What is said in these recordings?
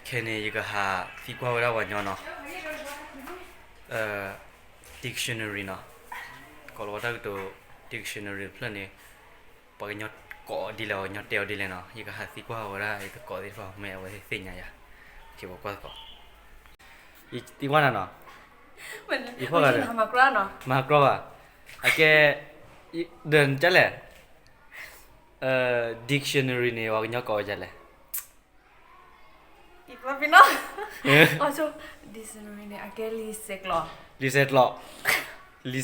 ခဲန့ၣ် ယကဟးသံကွၢ်ဝဲဒၣ်ပှၤကညီနီၤ, dictionary နီၤ, ကိးလီၤဝဲတၢ်ကတိၤ dictionary တဖျၢၣ်န့ၣ်, ပှၤကညီကိးဒ်လဲၣ် ပှၤကညီတဲအီၤဒ်လဲၣ်နီၤ, ယကဟးသံကွၢ်ဝဲဒၣ်ယသကိးသ့ၣ်တဖၣ် မ့ၢ်အဝဲသ့ၣ်သ့ၣ်ညါယၤ, က့ၤပကွၢ်သကိး, ယသံကွၢ်နၤနီၤ, ယဖီၣ်ဂၤဒီး, မၤကြီဘၣ်, အကဲ, ဒီးနကလဲၣ်, dictionary န့ၣ် ပှၤကညီကိးဝဲဒ်လဲၣ် ဒ်သိးပနီၤ, dictionary န့ၣ် အကဲလံာ်ဆဲးကျိး, လံာ်ဆဲးကျိး, လံာ်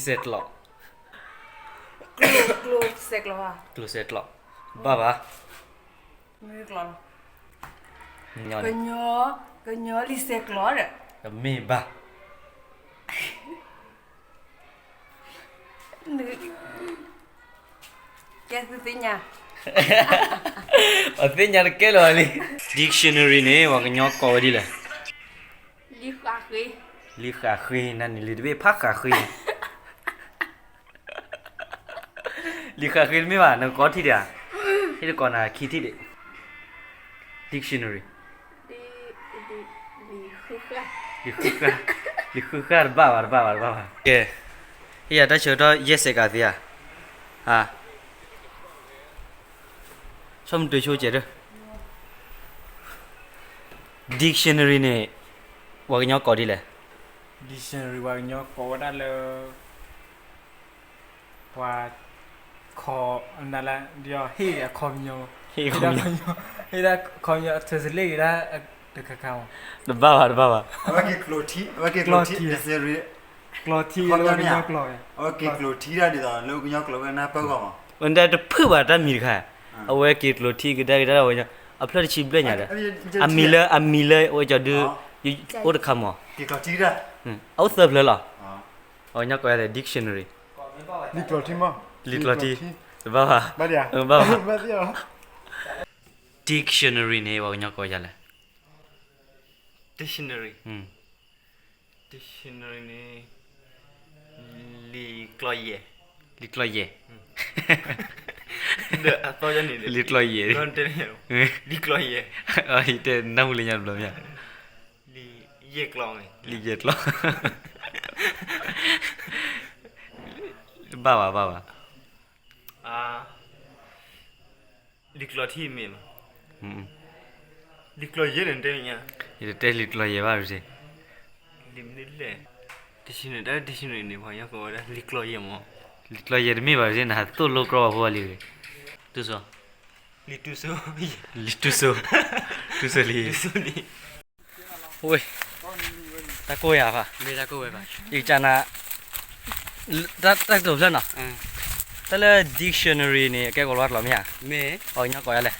ဆဲးကျိး, ကျိၤဆဲးကျိးဧါ, ကျိၤဆဲးကျိး, ဘၣ်ဘၣ်, မ့ၢ်ကျိးလီၤ, ကညီ, ကညီလံာ်ဆဲးကျိးဒီး, မ့ၢ်ဘၣ် ကဲသုသ့ၣ်ညါ, အသ့ၣ်ညါတကဲလၢၤလံ, dictionary န့ၣ် ပှၤကညီကိးဝဲဒ်လဲၣ်, လံာ်ဃးဃ့, လံာ်ဃးဃ့, နန့ၣ်လံာ်တဘ့ၣ်ဖးဃးဃ့, လံာ်ဃးဃ့တမ့ၢ်ဘၣ်, နကိးထံၣ်ဒံးဧါ, ဟ့ၣ်တကိးနၤခံထံၣ်ဒံး, dictionary လံာ်ဃုဃၢ်, လံာ်ဃုဃၢ်တဘၣ်ဘၣ် တဘၣ်ဘၣ် တဘၣ်ဘၣ်, ကဲ, ဟ့ၣ်ယၤတၢ်ဆၢကတီၢ်ယဲၢ်စဲးကးသ့ဧါ, ဟါ, ဆီၣ်မုၢ်တၢၤဆိကဲးဒီး, dictionary န့ၣ် ပှၤကညီကိးဒ်လဲၣ်, dictionary ပှၤကညီကိးဝဲဒၣ်လၢ ပှၤ, ခီ, နလၢ, ဒီးဟ့ၣ်အခီပညီ, ဟ့ၣ်, ဟ့ၣ်ဒၣ်ခီပညီ translate က့ၤဒၣ်တခါခါမး, တဘၣ်ဘၣ် တဘၣ်ဘၣ်, အဝဲက့ၤကျိးထံ, အဝဲက့ၤကျိးထံ, ကျိးထံလၢကညီကျိာ်, အဝဲက့ၤကျိးထံဒၣ်ဒ်သိးလၢကညီကျိာ်ဝဲနၢ်ပၢၢ်ဂီၢ်မး, ဝဲဒၣ်တဖုၣ်ဘၣ်တၢ်မံၤတခါ, အဝဲက့ၤကျိးထံကဒါက့ၤတၢ်ဒီးဝဲ, အဖျၢၣ်တဆံဘျဲၣ်ညါဒီး, အမံၤလၢ, အမံၤလၢဝဲကီၤဒု, အိၣ်တခါမး, အအိၣ်သၢဖျၢၣ်လီၤ, အဝဲကညီကိးယၤလဲၣ် dictionary, လံာ်ကျိးထံ, တဘၣ်ဘၣ်, ဘၣ်, dictionary န့ၣ် ပှၤကညီကိးယၤလဲၣ်, dictionary, dictionary န့ၣ်, လံာ်ကျိးယဲၢ်, လံာ်ကျိးယဲၢ်, လံာ်ကျိးယဲၢ်, လံာ်ကျိးယဲၢ်, နၢ်ဟူလၢညါတဘျီမ့ၢ်ဧါ, လံာ်ယဲၢ်ကျိး, လံာ်ယဲၢ်ကျိး, ဘၣ်ဘၣ် ဘၣ်ဘၣ်, လံာ်ကျိးထံမ့ၢ်, လံာ်ကျိးယဲၢ်န့ၣ်တဲ, ယတတဲလံာ်ကျိးယဲၢ်ဘၣ်တ, လံာ်မ့ၢ်လဲၣ်, dictionary တၢ် dictionary န့ၣ် ပှၤကညီကိးဝဲဒၣ်လံာ်ကျိးယဲၢ်မး, လံာ်ကျိးယဲၢ်တမ့ၢ်ဘၣ်တ, နဟးသိၣ်လိကျိဘၣ်ဖိလံ, တူၢ်စိ, လံာ်တူၢ်စိ, လံာ်တူၢ်စိ, တူၢ်စိလံ, ဝ့ၢ်, တၢ်ကိၢ်ယၤဖး, မ့ၢ်တၢ်ကိၢ်ဝဲဘၣ်, ယကနၤ, တၢ်ကတိၤဖျၢၣ်နီၤ, တၢ်လၢ dictionary န့ၣ် အကဲကိးလီၤဝဲကျိာ်မ့ၢ်ဧါ, မ့ၢ်, ပှၤကညီကိးယၤလဲၣ်,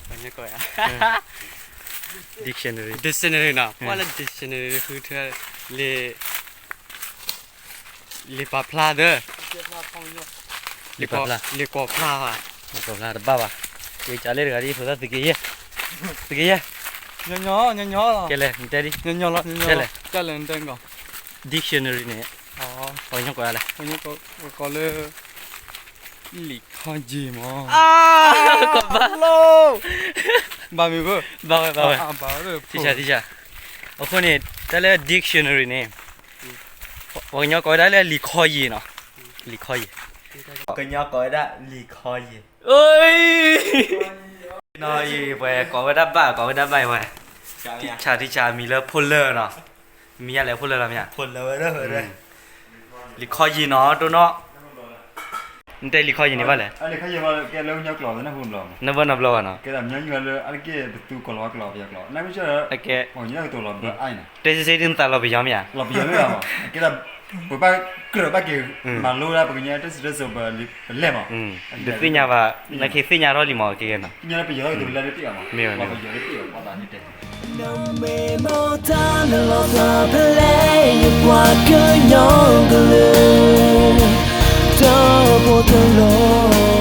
ပှၤကညီကိးယၤ, dictionary, dictionary နီၤ, ပှၤလၢ dictionary ဃုထၢ, လံာ် လံာ်ပာ်ဖျါသၢ, လံာ်ပာ်ဖျါ, လံာ်ကိးဖျါဘၣ်, လံာ်ကိးဖျါတဘၣ်ဘၣ်, ယကလဲၤတဂၤဒ်သိးတၢ်သုးက့ယဲၢ်, သုးက့ယဲၢ်, ညီညီ, ညီညီလီၤ, ကဲလဲၣ် နတဲဒ်, ညီညီလီၤ, ကဲလဲၣ်, ကဲလဲၣ် နတဲကီး, dictionary န့ၣ်, ပှၤကညီကိးယၤလဲၣ်, ပှၤကညီကိးလၢ လံာ်ခီယံာ်မး, ဘၣ်မ့ၢ်ဘၣ်, ဘၣ်ဝဲ ဘၣ်ဝဲ, ထံဆါ ထံဆါ, အဃိန့ၣ် တၢ်လၢ dictionary န့ၣ် ပှၤကညီကိးဝဲဒၣ်လၢလံာ်ခီယံာ်နီၤ, လံာ်ခီယံာ်, ပှၤကညီကိးဝဲဒၣ်လံာ်ခီယံာ်, နီၤအံၤ ပှၤကိးဝဲဒၣ်ဘၣ် ကိးဝဲဒၣ်ဘၣ်အံၤဝဲ, ထံဆါ ထံဆါ မံၤလၢဖိလၢာ်နီၤ, မံၤယၤလဲၣ်ဖိလၢာ်လီၤမ့ၢ်ဧါ, လံာ်ခီယံာ်နီၤ တိၢ်နီၣ်, နတဲလံာ်ခီယံာ်န့ၣ်ဘၣ်လဲၣ်, နဘၣ်နီတဘျီဘၣ်နီၤ, တဲစ့စ့ဒ်နသးလီၤပယီၤမ့ၢ်ဧါ, ပဘၣ်ကြၢးဘၣ်က့ၤ မၤလိဒၣ်ပကညီတၢ်စံးတၢ်စိၤပလဲၢ်မး, တသ့ၣ်ညါဘၣ်, နကသ့ၣ်ညါထီၣ်လံမး ကဲကဲနီၤ, မ့ၢ်ဝဲ, နမ့ၢ်မိၢ်တၢ်နလီၤသးဖဲလဲၣ် ယပှၤကညီကလုာ်, တၢ်အိၣ်ဖှိၣ်တလီၤ